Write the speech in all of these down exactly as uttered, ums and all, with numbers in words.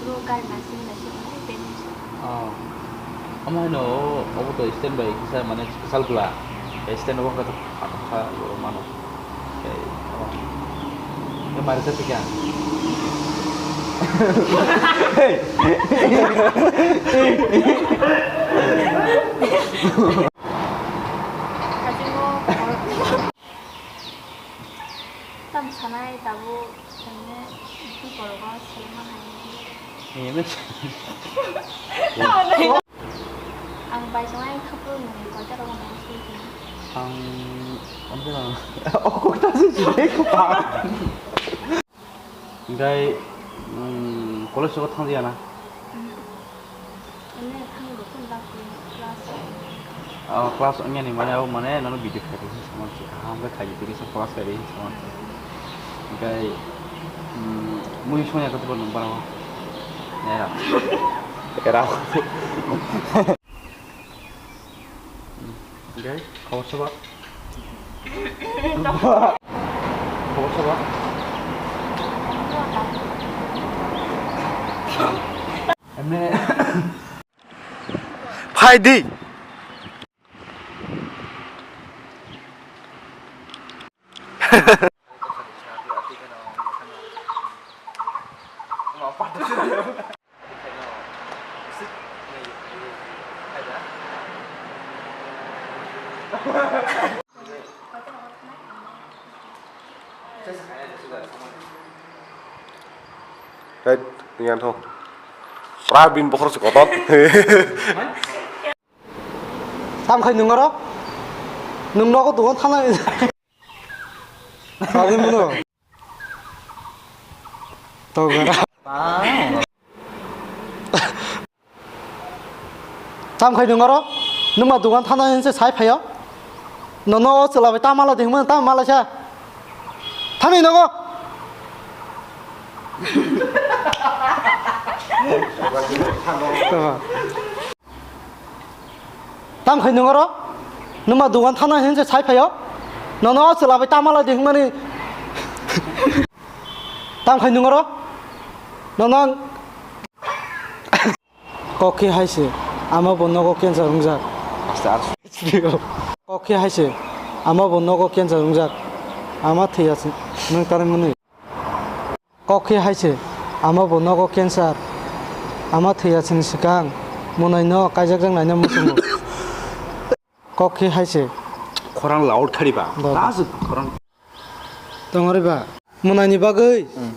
Gari nasing nasing wngkhe bini. Oh. Omo haino obo to stand bai kisa mane kwchal bwla. Stand obo kha kha mano. Tei, oh. Tei mari sa tika. Hey. Hajimo. Tam sanai tabuk. Khaina, bini borok o selengma hai. Ni, ni. Ang bai sanai khapru ni koita rok nang sui khe. Ang, ang khe nang, o koita se sui khe pa. Hingkhai, mm, college o thang ya na? Ene thang rok phone dak class. Oh, class ongya ni mane, abo mane nono video khai di hinwi sama se, kaham khe khai di, tini se class khai di hinwi sama se. Hingkhai, mm, mui songya khe tebo nung bara o. Ya. Era. Hingkhai, khobor sobo? Khobor sobo? Emne. Phai di. Right, yan thong. Pra bin bokhor se kotor. Tam khai nung aro? Nung nogo dugan thana. Tadi muno. Tau gara. Tam khai nung aro? Nung ma dugan thana hinse sai phaio? Nono o chwla bai ta mala ding mano, ta mala sa. Thani nogo. Tam khai nung aro? Nung ma dugan thana hinse sai phaio? Nono o chwla bai ta mala ding mani. Tam khai nung aro? Nono ang Kok khe hai se, ama bo nogo cancer wngjak. Aste aste. Kok khe hai se, ama bo nogo cancer wngjak. Ama thwi ya se, nwng tarwi mwnwi. Kok khe hai se, ama bo nogo cancer. Ama thwi ya sini swkang, mwnai no kaijak jak naina muchungo. Kok khe hai se. Khorang laur thari ba. Ba, ba. Last khorang. Tongori ba. Mwnai ni bagwi. Hmm.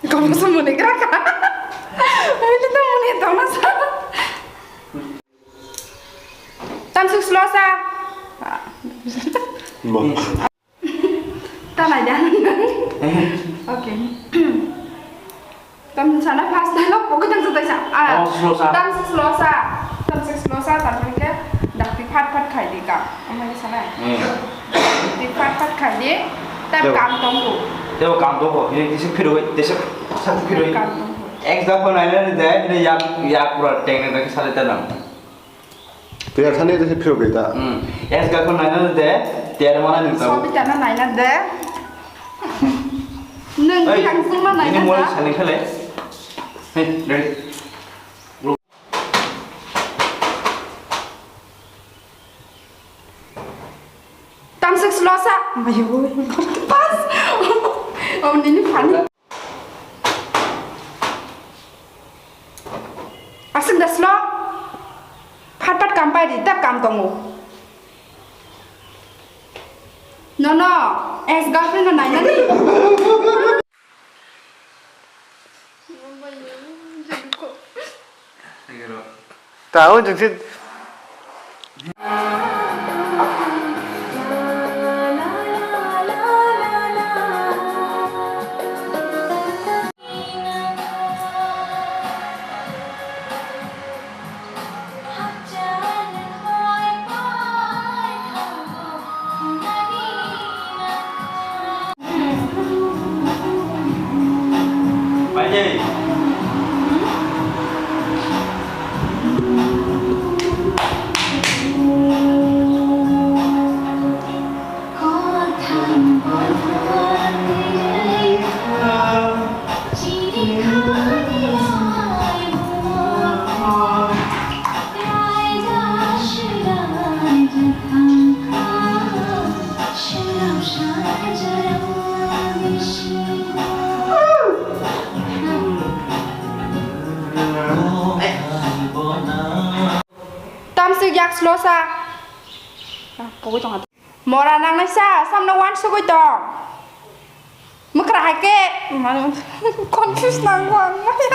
Kamu semua ni gerak. Ini tuh muni tahu masa. Tamsuk slosa. Mo. Tanai dan. Eh. Oke. Tam sana pas dialog pokok yang sudah sa. Ah, oh, slosa. Tam slosa. Tam slosa, tam ke dak di phat phat khai di ka. Amai sana. Eh. Di phat phat khai di. Tam kam tong ku. Teo kam tong ku. Ini tisi phiroi, tisi satu phiroi. Kam tong ku. Ek dak ko nai nai de, ini yak, yak pura teng nai sale tanam. Tiyar thani de phirok de ta. Hmm. Es ga ko naina de, tiyar mana ni ta. Sobi tana naina de. Nang yang sung ma naina. Ini mulai saling kale. Hey, ready. Tamsik slosa. Bayu. Pas. Oh, ini funny. Aswk da slo? Phat phat kam pai di, tak kam tongo. Nono, ex girlfriend no nainani? Ta, o jeng se. Tax lo sa. Ah, pogwi tong. Mora nangnai sa, samno wan sugwi tong. Mukra hai ke, mane confuse nang wang. Okay.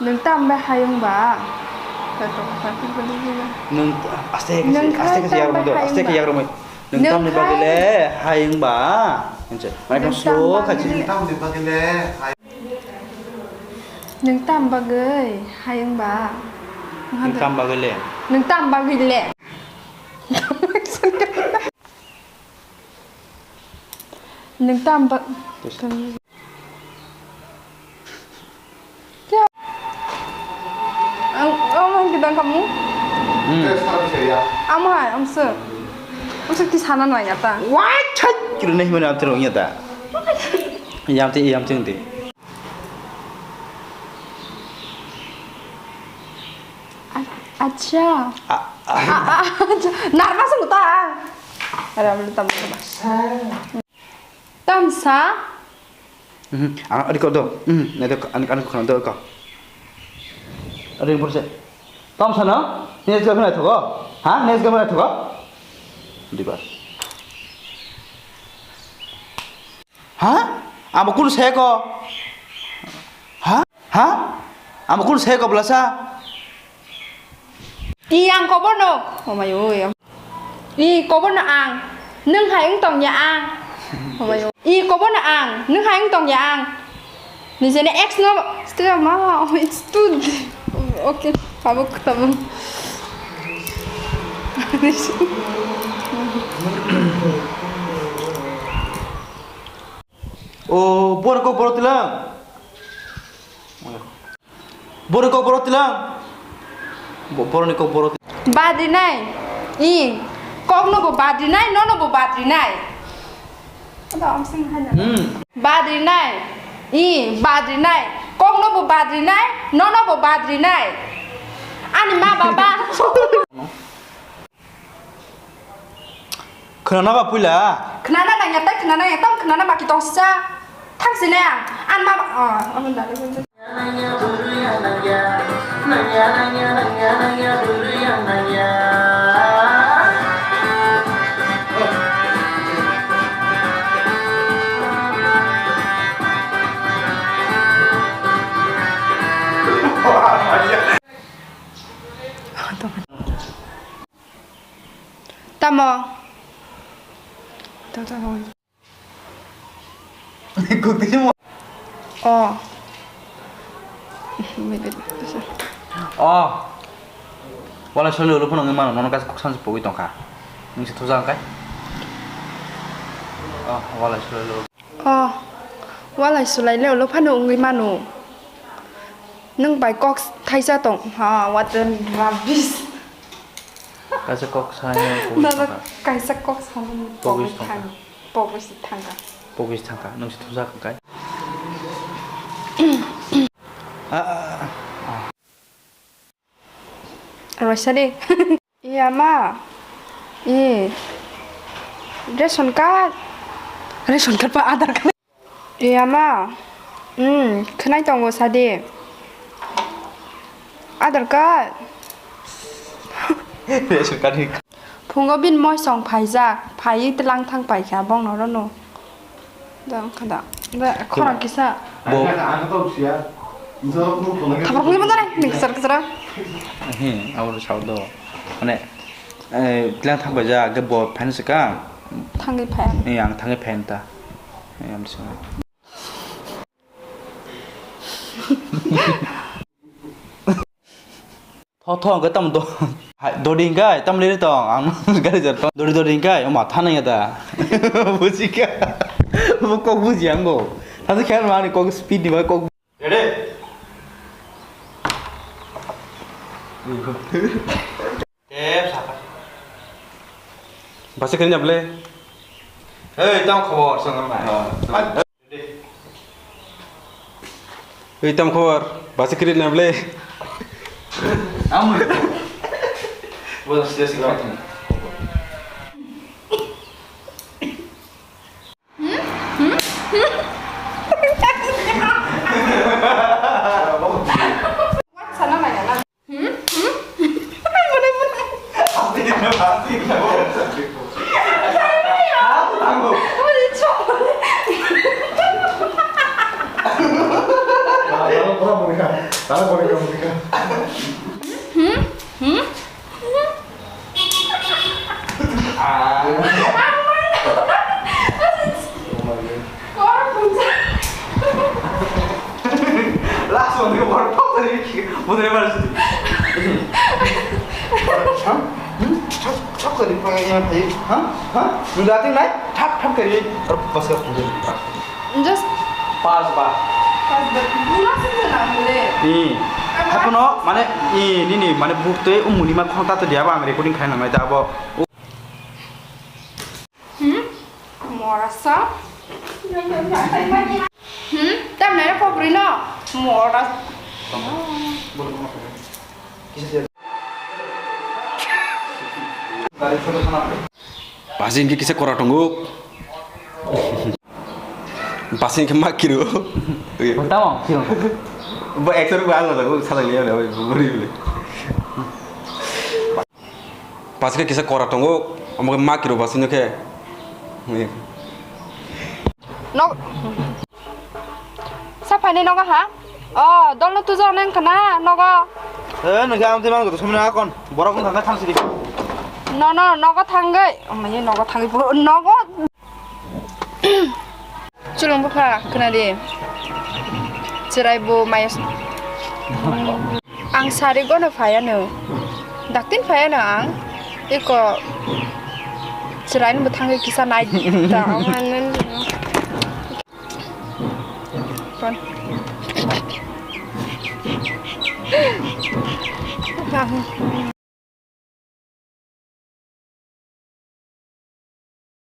Nwng tam bai hai wng ba? Nwng aste khe, aste khe yagrumwi, aste khe yagrumwi. Nwng tamni bagwi le hai wng ba? Hinse. Mane slow kha chini. Nwng tamni bagwi le hai. Nwng tam bagwi hai wng ba? Nwng tam bagwi le. Nwng tam bagwi le. Nwng tam ba-, Tus. Ang, ang, ang kita kamu? Hmm. Ang hai, ang se. Ang se ti sana na ya ta. Wah, chat. Kira nahi mana atur ya ta. Yam ti, yam ti, ti. A-, acha. A, a. A, a, acha. Narma sung ta. Ara, beli tamu, tamu. Tamsa? Mhm. Ang, ari ko do. Mhm. Nai do, ani, ani ko do ko. Ari ko se. Tamsa no? Next girlfriend ai thogo? Ha? Next girlfriend ai thogo? Diba. Ha? Amo kunu se ko? Ha? Ha? Amo kunu se ko blasa? I ang koborno. Oh my oi. I koborno ang. Nwng hai wng tong ya ang. Oh my oi. I koborno ang. Nwng hai wng tong ya ang. Nijeni ex no. Stay mama. Oh, it's too. Okay. Tabuk tabuk. O, bor ko bor tilang. Boroni kok borok tilang. Bo-, boroni kok borok tilang. Badrinai. I. Kokno bo badrinai, nono bo badrinai. Ada amsing hanya. Hmm. Badrinai. I, badrinai. Kokno bo badrinai, nono bo badrinai. Ani ma baba. Khwnana ba puila? Khwnana nangya tei khwnana ya, tamo khwnana baki tong sisa. Thang sini ang. An ma, oh, oh, da, da, da. Tamo? Oh. Oh. Walai solo ulo phano wngwi mano, nono kaisa kok sansi pogwi tongkha. Nwng se thuja hwnkhe? Oh, walai solo. Oh, walai sulai le ulo phano wngwi mano. Nwng bai kok thaisa tong. Ha, what a rubbish. Kaisa kok sa ya, pogis. Nana thangkha. Kaisa kok sa ya, pogis thangkha. Pogis thangkha. Pogis thangkha. Nwng se thuja hwnkhe? Ah, ah, ah. Roisa de. Iya ma. I. Ration card. Ration card pa Aadhaar card. Iya ma. Hmm, khwnai tongo sadi. Aadhaar card. Ration card ni. Phungo bin moisong phaijak, phaiwi tlang thang paikha bongno rono. Da wngkha da. Da khorang kisa. Bo. Khapra khungni montane, ni kisar kisara. He, abo sao do. Mane, eh, tlang thang paijak, ge bo phan sika. Thangwi phan. Eh, ang thangwi phan ta. Eh, am sima. Tho, tho, hwnkhe tamo do-, hai, dodi hwnkhe tamo liri tong, ang gari jar tong. Dodi, dodi hwnkhe, o ma thana ya da. Buji kha. Bo kok buji ang bo. Thasa khe ani kok speed ni bai kok. Ready? Tep sapa. Basa khe nya ble. Hey, tamo khobor, song ma. Ei, tamo khobor? Basi kiri na ble? Amo. Bola sila sila. Last one, you want to talk to me? What am I supposed to do? Huh? Hmm? Chok, chok, kari pa ya, bhai. Huh? Huh? Nung dating nai? Thap, thap kari. Aur bas ka pura. Just Pas ba. Pas ba. Buna se na mule. Hmm. Hapono, mane, i, nini, mane, buk tei umuni ma khonta to dia ba, ang recording khai nangnai ta abo. Hmm? Mora sa? Hmm? Tam nai ko bri no? Mora. Basi hingke kisa kora tongo. Basi hingke ma kiro. Tamo, kiro. Bo ekshon ba alga jago, salai le, le, buri buri. Basi hingke kisa kora tongo, omo khe ma kiro basi no khe. Nok. Sa phaini nogo ha? O, dolno tujo nang khana nogo. Eh, nang jam te mang to sumna kon. Borok nang thang sidi. No, no, nogo thangwi. Amani nogo thangwi bo nogo. Chulung bupha khna di. Chirai bo mayas. Ang sari gono phayano. Daktin phayano ang. Iko chirai bo thangwi kisa nai ta. Kon.